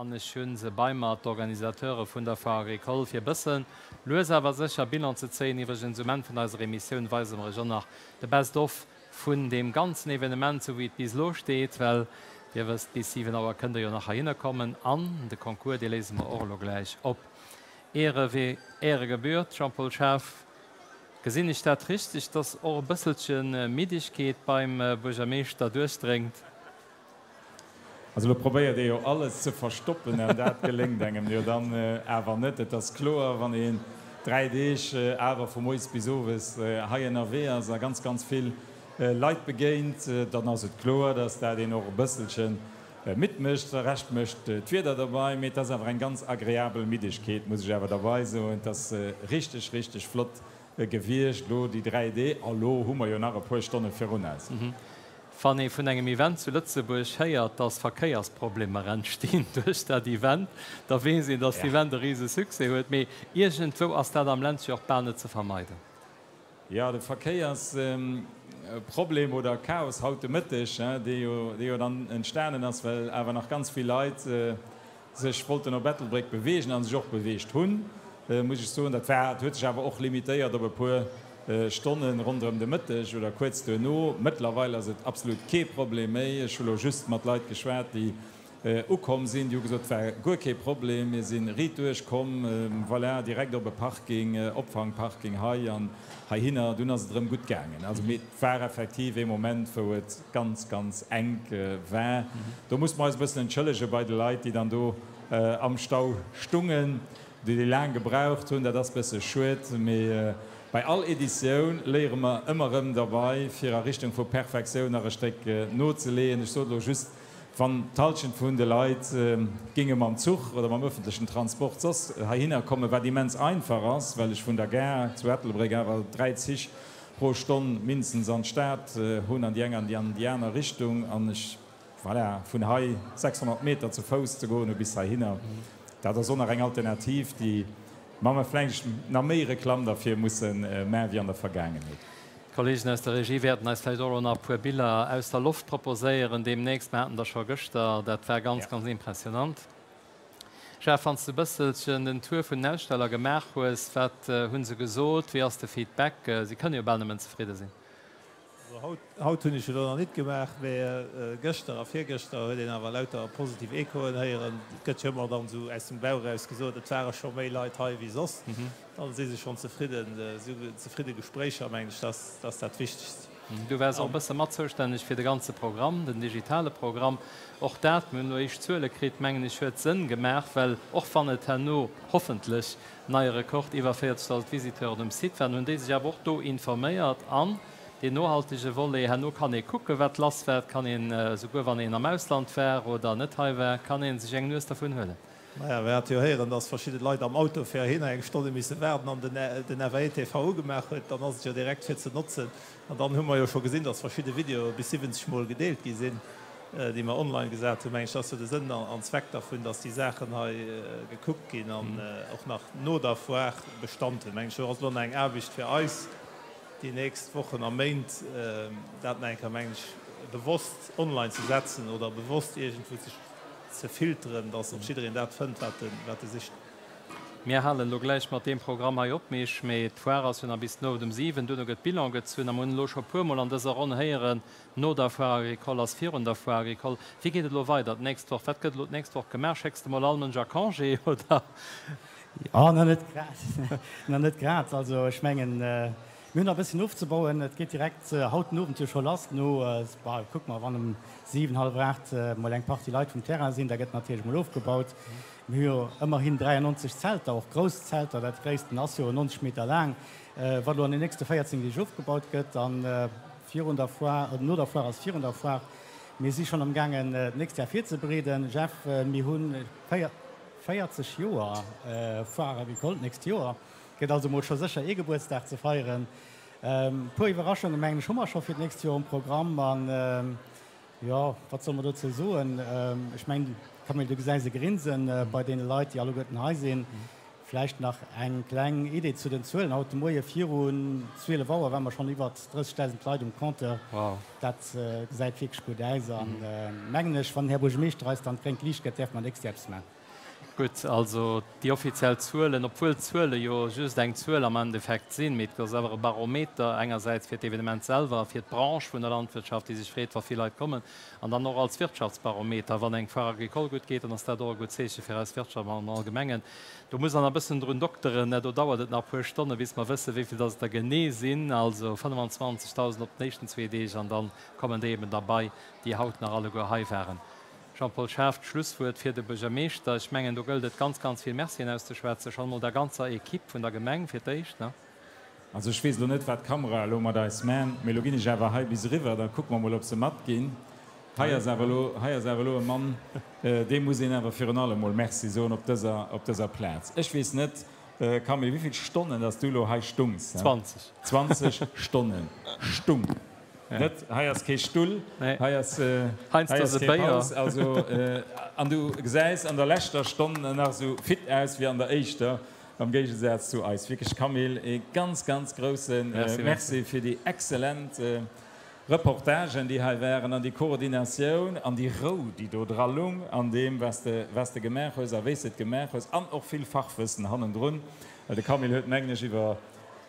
An ech hu se bei mer, d'Organisateure vun der Foire Agricole, fir e bësse lues awer sécher Bilan ze zéien. Iwwregens, um Enn vun eiser Emissioun weise mer iech och nach de Best of vun deem ganzen Evenement, sou wéi et bis elo steet, well Dir wësst, bis 7 Auer kënnt Der jo nach heihinner kommen. An de Concours, dee léise mer och elo gläich op. Ehre wee Ehre gebührt, Jean-Paul Schaaf. Gesinn ech dat richteg, dass och e bësselche Middegkeet beim Buergermeeschter duerchdréngt? Also elo probéiert ee jo alles ze verstoppen an dat geléngt engem jo dann awer net. Et ass kloer, wann een 3 Deeg awer vu moies bis owes hei ënnerwee ass a ganz, ganz vill Leit begéint, dann ass et kloer, dass dat een och e bësselche midd mécht. De Rescht mécht d'Wieder derbei, mee et ass awer eng ganz agreabel Middegkeet, muss ech awer derbei soen. Et ass richteg, richteg flott gewiescht elo déi 3 Deeg a lo hu mer jo nach e puer Stonne virun eis. Wann ee vun engem Event zu Lëtzebuerg héiert, dass Verkéiersproblemer entstinn duerch dat Event, da weess een, dass d'Event e rise Succès huet. Mee iergendwou ass dat am Ländche och bal net ze vermeiden. Jo, de Verkéiersproblem oder Chaos haut de Mëtteg, dee jo dann entstanen ass, well awer nach ganz vill Leit sech wollten op Ettelbréck beweegen a sech och beweegt hunn, muss ech soen. Dat war, huet sech awer och limitéiert op e puer Stonnen ronderëm de Mëtteg oder kuerz duerno. Mëttlerweil ass et absolut kee Problem méi. Ech hu lo just mat Leit geschwat, déi ukomm sinn. Déi hu gesot, et war guer kee Problem, mir si riit duerch komm, voilà, direkt op e Parking, Opfangparking hei an heihinner. Dunn ass et erëm gutt gaangen. Also, mee et war effektiv ee Moment, wou et ganz, ganz enk war. Do musse mer eis e bëssen entschëllege bei de Leit, déi dann do am Stau stungen, déi déi laang gebraucht hunn. Dat ass bësse schued, mee bei all Editioun léiere mer ëmmer erëm derbei, fir a Richtung vu Perfektioun nach e Stéck nozeleeën. Ech sot elo just, wann d'Halschent vun de Leit géinge mam Zuch oder mam öffentlechen Transport soss heihinner kommen, wat immens einfach ass, well ech vun der Gare zu Ettelbréck awer 3 Zich pro Stonn mindestens an d'Stad hunn, an déi eng an déi aner Richtung, an ech, voilà, vun hei 600 Meter zu Fouss ze goen hu bis heihinner, dat ass och nach eng Alternativ, déi mer mer vläicht nach méi Reklamm derfir musse man wéi an der Vergaangenheet. D'Kollegen aus der Regie wäerten eis vläicht och elo nach e puer Biller aus der Loft proposéieren deemnächst. Mer haten der scho gëschter, dat war ganz, ganz impressionant. Jeff, wann s de e bësselchen den Tour vun den Aussteller gemaach hues, wat hu se gesot? Wéi ass de Feedback? Si kënne jo bal nëmmen zefridde sinn. Also haut, haut hunn ech et elo nach nit gemaach, mee gëschter a virgëschter huet een awer lauter positiv Echoen héieren. Et gëtt jo ëmmer dann esou aus dem Bauch eraus gesot, et ware scho méi Leit hei wéi soss. Dann si se schonn zefridden. Esou zefridde Gespréicher, mengen ech, dat ass dat Wichtegst. Du waars och e bësse mat zoustänneg fir de ganze Programm, den digitale Programm. Och dat, mir hunn elo éischt Zuele kritt, mengen ech, huet Sënn gemaach, well och wann et herno hoffentlech neie Rekord iwwer 40.000 Visiteuren um Site waren, hunn déi sech awer och do informéiert an deen nohaltege Volet, herno kann ee kucken, wat lass war, et kann een, esouguer wann een am Ausland war oder net hei war, kann ee sech eng Nues dervun huelen. Maja, mir hate jo héieren, dass verschidde Leit am Auto fir heihinner eng Stonn hu misse waarden an den FAE TV ugemaach huet, dann ass et jo direkt fir ze notzen. An dann hu mer jo scho gesinn, dass verschidde Videoe bis 70 Mol gedeelt gi sinn, déi mer online gesat hunn. Mengen ech, dat ass jo de Sënn an Zweck dervun, dass déi Saachen hei gekuckt ginn an och nach no der Foire Bestand hunn. Mengen ech, do ass elo nach eng Aarbecht fir eis déi nächst Wochen a Méint, dat nach eng Kéier, mengen ech, bewosst online ze setzen oder bewosst iergendwou ze. Ze filteren, dass och jiddereen dat fënnt, wat e sicht. Mir halen elo gläich mat deem Programm hei op, Misch, mee d'Foire ass jo nach bis den Owend um 7. Duerno gëtt Bilan gezunn a mer hunn elo scho puermol an dëser Ronn héieren, no der Foire agricole ass virun der Foire agricole. Wéi geet et elo weider d'nächst Woch? Wat gëtt elo d'nächst Woch gemaach? Schécks de mol all Mënsch a Congé, oder? Jo, nach net grad, nach net grad. Also ech mengen, Mir hunn nach e bësschen ofzebauen. Et geet direkt haut den Owend jo scho lass. No, bah, kucke mer, wann ëm 7, hallwer 8 mol eng Partie Leit vum Terrain sinn, da gëtt natierlech mol ofgebaut. Mir hu jo ëmmerhin 93 Zelter, och grouss Zelter. Dat gréissten ass jo 90 Meter laang, wat elo an den nächste 14 Deeg ofgebaut gëtt. A virun der Foire, no der Foire ass virun der Foire. Mir si schonn am gaangen, d'nächst Jar virzebereeden. Jeff, mir hu 40 Joer Foire Agricole d'nächst Joer. Gëtt also mol scho sécher ee Gebuertsdag ze feieren. E puer Iwwerraschungen, mengen ech, hu mer scho fir d'nächst Joer um Programm. An jo, wat solle mer dozou soen? Ech mengen, Camille, du gesäis e Grinsen bei deene Leit, déi alleguerten hei sinn. Vläicht nach eng kleng Idee zu den Zuelen, Haut de Moie virun 12 Auer ware mer schonn iwwert 30.000 Leit um Compteur. Dat gesäit wierklech gutt aus an, mengen ech, wann den Här Buergermeeschter eis dann d'gréngt Liicht gëtt, däerfe mer nächst Joer eppes maachen. Gutt, also déi offiziell Zuelen, obwuel d'Zuele jo just eng Zuel am Endeffekt sinn, mee et ass awer e Barometer engersäits fir d'Evenement selwer a fir d'Branche vun der Landwirtschaft, déi sech freet, wa vill Leit kommen, an dann och als Wirtschaftsbarometer. Wann eng Foire agricole gutt geet, dann ass dat och e gutt Zeeche fir eis Wirtschaft am Allgemengen. Do muss der nach e bëssen drun dokteren, do dauert et nach e puer Stonne bis mer wëssen, wéi vill dass et der genee sinn, also 25.000 op den éischten zwee Deeg an da kommen déi eben derbei, déi haut nach alleguer hei waren. Jean-Paul Schaaf, D'Schlusswuert fir de Buergermeeschter. Ech mengen, do gëllt et ganz, ganz vill Mercien auszeschwätzen, schonn emol der ganzer Equipe vun der Gemeng fir d'éischt, ne? Also ech weess elo net, wat d'Kamera elo mat eis man, mee elo ginn ech awer hei bis eriwwer, da kucke mer mol, ob se matginn. Hei ass awer elo, hei ass awer elo e Mann, deem muss een awer virun allem mol Merci soen op dëser, op dëser Plaz. Ech weess net, Camille, wéi vill Stonnen dass du elo hei stungs? 20. 20 Stonnen stung. Net, hei ass kee Stull, hei ass hei ass kee Paus. Also, an du gesäis an der leschter Stonn nach esou fit aus wéi an der éischter, am Géigesaz zu eis. Wierklech Camille, ee ganz, ganz grousse Merci fir déi exzellent Reportagen, déi hei waren, an déi Koordinatioun an déi Rou, déi do dra lung an deem, wat s de, wat s de gemaach hues a wéi s de et gemaach hues, an och vill Fachwëssen hannendrun, well de Camille huet, mengen ech, iwwer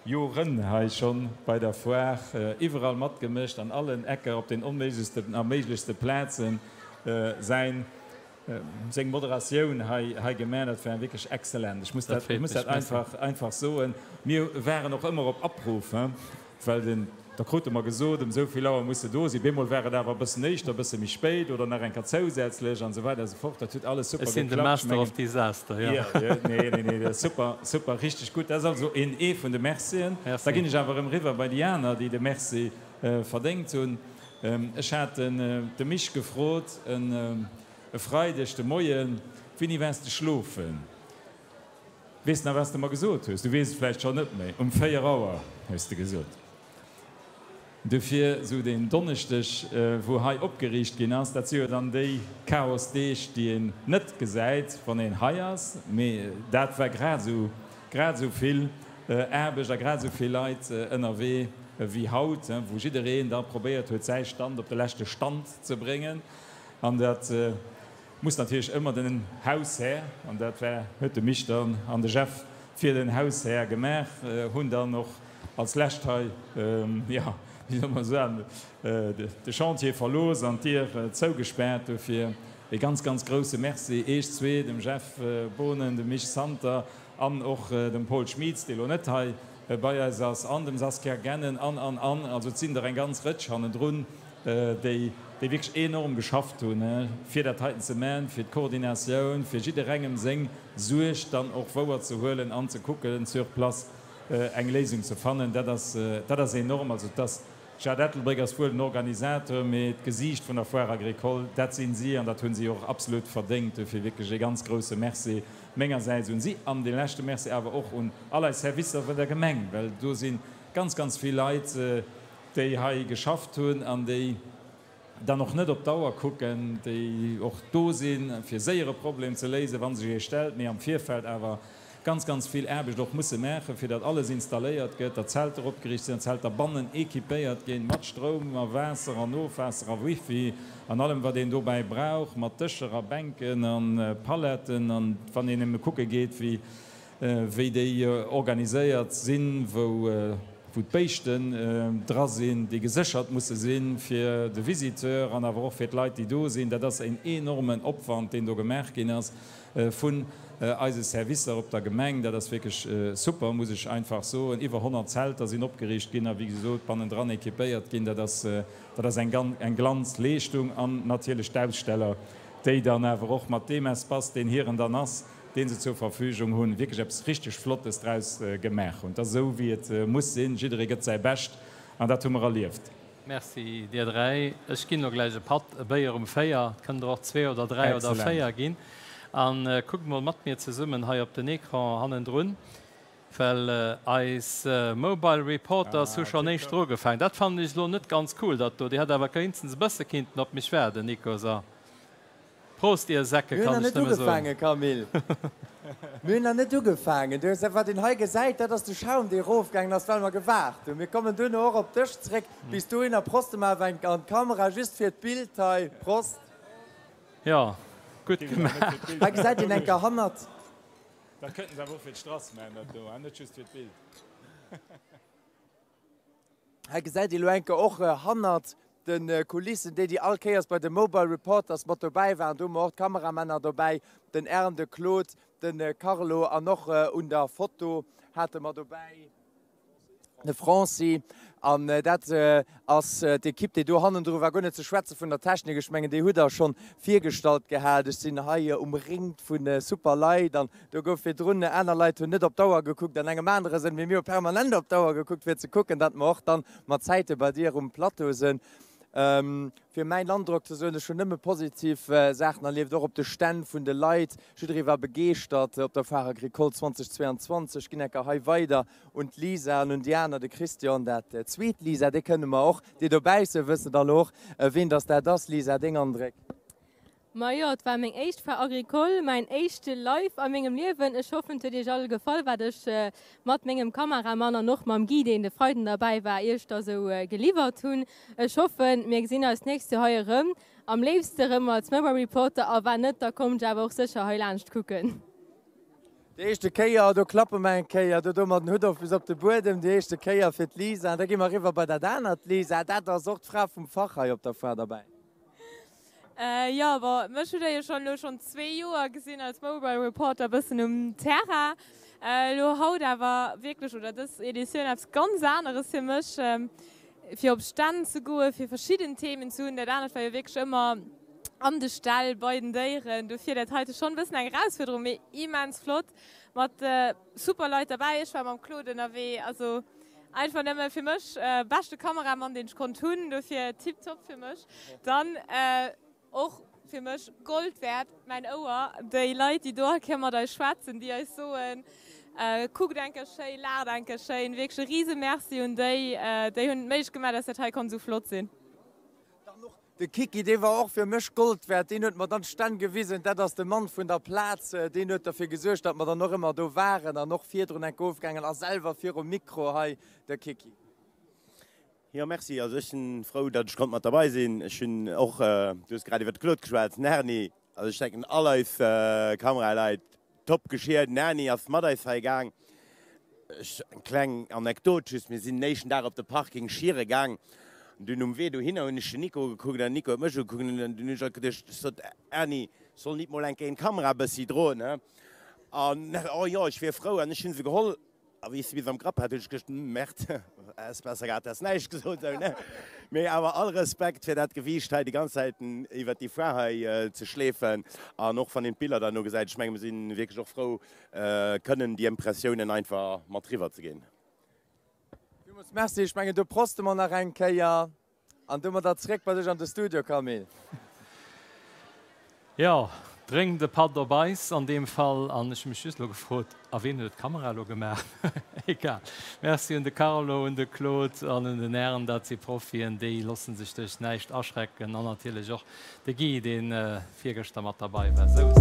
Joren hei schonn bei der Foire iwwerall matgemëscht, an allen Ecker, op den onméiglechsten a méiglechste Plazen säin, seng Moderatioun hei, hei gemaach. Dat war wierklech excellent. Ech muss dat, ech muss dat einfach, einfach soen. Mir waren och ëmmer op Abruf, hein, well den, da krute mer gesot, ëm esou vill Auer muss se do sinn. Bemol war et awer e bëssen éischter, e bësse méi spéit oder nach eng Kéier zousätzlech an esou weider a sou fort. Dat huet alles super Ech sinn de geklappt. Ech Master of Disaster, jo. Jo, jo, nee, nee, nee, dat ass super, super, richteg gutt. Dat ass also een, ee vun de Mercien. Merci. Da ginn ech awer erëm eriwwer bei déi aner, déi de Merci verdéngt hunn. Ech hat den, de Misch gefrot en e Freideg de Moien, Wéini waars de schlofen? Weess nach, wat s de mer gesot hues? Du weess et vläicht schonn net méi. Um 4 Auer, hues de gesot. Dofir esou deen Donneschdeg, wou hei opgeriicht ginn ass, dat si jo dann déi Chaosdeeg, déi een net gesäit, wann een hei ass. Mee dat war grad esou, grad esou vill Aarbecht a grad esou vill Leit ënnerwee wéi haut, wou jiddereen da probéiert huet, säi Stand op de leschte Stand ze bréngen. An dat Muss natierlech ëmmer den Haushär, an dat war, huet de Mich dann an de Jeff fir den Haushär gemaach, hunn dann och als lescht hei, jo, wéi soll mer soen, de Chantier verlooss an d'Dier zougespaart. Dofir e ganz, ganz grouse Merci eech zwee, dem Jeff Boonen, dem Mich Santer an och dem Paul Schmieds, dee lo net hei bei eis ass, an dem Saskia Gennen an, an, an. Also et sinn der eng ganz Rëtsch hannendrun. déi déi wierklech enorm geschafft hunn, fir dat heiten ze man, fir d'Koordinatioun, fir jidderengem seng Suerg dann och wouer ze huelen an ze kucken, sur place eng Léisung ze fannen. Dat ass, dat ass enorm. Also et ass, d'Stad Ettelbréck ass wuel den Organisateur, mee d'Gesiicht vun der Foire Agricole, dat sinn si an dat hu si och absolut verdéngt. Dofir wierklech ee ganz grouse Merci mengersäits un si an dee leschte Merci awer och un all eis Servicer vun der Gemeng, well do si ganz, ganz vill Leit, déi hei geschafft hunn an déi dann och net op d'Auer kucken, déi och do sinn, fir séier e Problem ze léisen, wa sech ee stellt, mee am Virfeld awer ganz, ganz vill Aarbecht och musse maachen, fir datt alles installéiert gëtt, datt Zelter opgeriicht sinn, datt Zelter bannen équipéiert ginn, mat Stroum a Waasser an Ofwaasser a Wifi an allem, wat een dobäi brauch, mat Dëscher a Bänken a Paletten. An wann een nëmme kucke geet, wéi wéi déi organiséiert sinn, wou d'Béischten dra sinn, déi geséchert musse sinn fir de Visiteur an awer och fir d'Leit, déi do sinn. Dat ass en enormen Opwand, deen do gemaach ginn ass vun eise Servicer op der Gemeng. Dat ass wierklech super, muss ech einfach soen. Iwwer 100 Zelter sinn opgeriicht ginn a wéi gesot bannendran équipéiert ginn. Dat ass, dat ass eng Glanzleeschtung. An natierlech d'Aussteller, déi dann awer och mat deem Espace, deen hiren dann ass, deen se zur Verfügung hunn, wierklech eppes richteg Flottes draus gemaach hunn. Et ass esou, wéi et muss sinn, jidderee gëtt säi Bescht an dat hu mer erlieft. Merci dir dräi. Ech ginn elo gläich e Patt, e Béier um 4. Et kënnen der och zwee oder dräi oder véier ginn. A kuckt mol mat mir zesummen hei op den Ecran hannendrun, well eis Mobile Reporters hu schonn éischter ugefaangen. Dat fannen ech elo net ganz cool, dat do. Dir hätt awer kéinstens e bësse kinnten op mech waarden, Nico. So. Prost dir Säcke, Mir hunn kann nach ech net nëmme soen. ugefaangen, Camille. Mir hunn nach net ugefaangen. Du hues, wat een hei gesäit, dat ass de Schaum, dee erofgaangen ass, well mer gewaart hunn. Mir kommen duerno och op dech zréck. Bis dohinner proste mer awer eng an d'Kamera, just fir d'Bild hei. Prost! Jo, gutt gemaach. Hei gesäit een enker hannert. Dat kënnten se awer och fir d'Strass maachen, dat do, net just fir d'Bild. Hei gesäit ee lo enker och hannert de Kulissen, déi déi all Kéiers bei de Mobile Reporters mat dobäi waren. Do hu mer och d'Kameramänner dobäi, den Ern, de Claude, de Carlo an och un der Foto hate mer dobäi de Franci. An dat ass d'Ekipp, déi do hannendru war. Guer net ze schwätze vun der Technik, ech mengen déi hutt Der schonn virgestallt gehat. Ech sinn hei umringt vu super Leit an Do gouf virdrun, aner Leit hunn net op d'Auer gekuckt an engem anere Sënn, mee mir hu permanent op d'Auer gekuckt, fir ze kucken, datt mer och dann mat Zäite bei dir um Plateau sinn. Fir mäin Androck ze soen, ech hunn nëmme positiv Saachen erlieft, och op de Stänn vun de Leit. Jidderee war begeeschtert op der Foire Agricole 2022. Ginn enker hei weider un d'Lisa an un déi aner, de Christian, dat zweet Lisa, dee kënne mer och, déi dobäi sinn, wëssen dann och, ween datt dat ass. Lisa, deng Andréck? Majo, et war meng éischt Foire Agricole, mäin éischte Live a mengem Liewen. Ech hoffen et huet iech all gefall wat ech mat mengem Kameramann an och mam Guy, deen de Freiden derbäi war, iech da sou geliwwert hunn. Ech hoffen mir gesinn eis d'nächst Joer hei erëm, am léifste erëm als Mobile Reporter a wann net, da kommt ech awer och sécher hei laanscht kucken. Déi éischte Kéier, do klappe mer eng Kéier, do doe mer den Hutt of bis op de Buedem, déi éischte Kéier fir d'Lisa. An da gi mer eriwwer bei dat anert Lisa, dat ass och d'Fra vum Fach hei op der Foire derbäi. Jo, bon, mech hutt der jo schonn elo schonn zwee Joer gesinn als Mobile Reporter bëssen um Terrain. Elo haut awer wierklech, oder dës Editioun eppes ganz aneres fir mech, fir op Stänn ze goen, fir verschidden Themen ze hunn. Dat anert war jo wierklech ëmmer an de Ställ bei den Déieren. Dofir dat heite schonn e bëssen eng Erausfuerderung, mee immens flott mat super Leit derbäi. Ech war mam Claude ënnerwee, also Einfach nëmme fir mech, beschte Kameramann deen ech konnt hunn, dofir tiptop fir mech. Dann och fir mech Gold wäert, mäin Ouer, déi Leit déi do all Kéier mat eis schwätzen, déi eis soen, kuckt eng Kéier schéin, laacht eng Kéier schéin. Wierklech e rise Merci un déi, déi hunn et méiglech gemaach, dass dat hei konnt esou flott sinn. Dann och de Kiki, dee war och fir mech Gold wäert. Deen huet mer dann d'Stänn gewisen. Dat ass de Mann vun der Plaz. Deen huet derfir gesuergt, datt mer dann och ëmmer do waren an och virdrun enk ofgaangen a selwer virum Mikro hei, de Kiki. Jo, merci. Also ech sinn frou, datt ech konnt mat derbei sinn. Ech hunn och, du hues grad iwwer de Claude geschwat, den Erni, also ech denken all eis Kameraleit, Top Geschir, den Erni ass mat eis hei gaang. Ech, eng kleng Anekdot just, mir sinn den éischten Dag op de Parking schiere gaang an dunn um Wee dohinner hunn ech den Nico gekuckt an den Nico huet mech ugekuckt an dunn hunn ech alt geduecht, ech sot, Erni, soll nit mol eng Kéier d'Kamera bëssi droen, he? An oh jo, ech wier frou an ech hunn se geholl. A wéi ech se bis am Grapp hat, hunn ech geduecht, Merde, häss besser gehat, häss näischt gesot. Sou, ne? Mee awer all Respekt fir dat Gewiicht hei déi ganz Zäiten iwwert déi Foire hei ze schleefen. An och wann een d'Biller derno gesäit, ech menge mir si wierklech och frou, kënnen déi Impressiounen einfach mat riwwer ze ginn. Villmools Merci. Ech mengen, do proste mer nach eng Kéier. An domadder zréck bei dech an de Studio, Camille. Jo, drénk de Patt op eis an deem Fall. An ech hu mech just elo gefrot, a ween huet d'Kamera elo gemaach? Egal. Merci un de Carlo, un de Claude an un den Ern. Dat si Profien, déi loosse sech duerch näischt aschrecken. An natierlech och de Guy, dee virgëschter mat derbei war. Sou.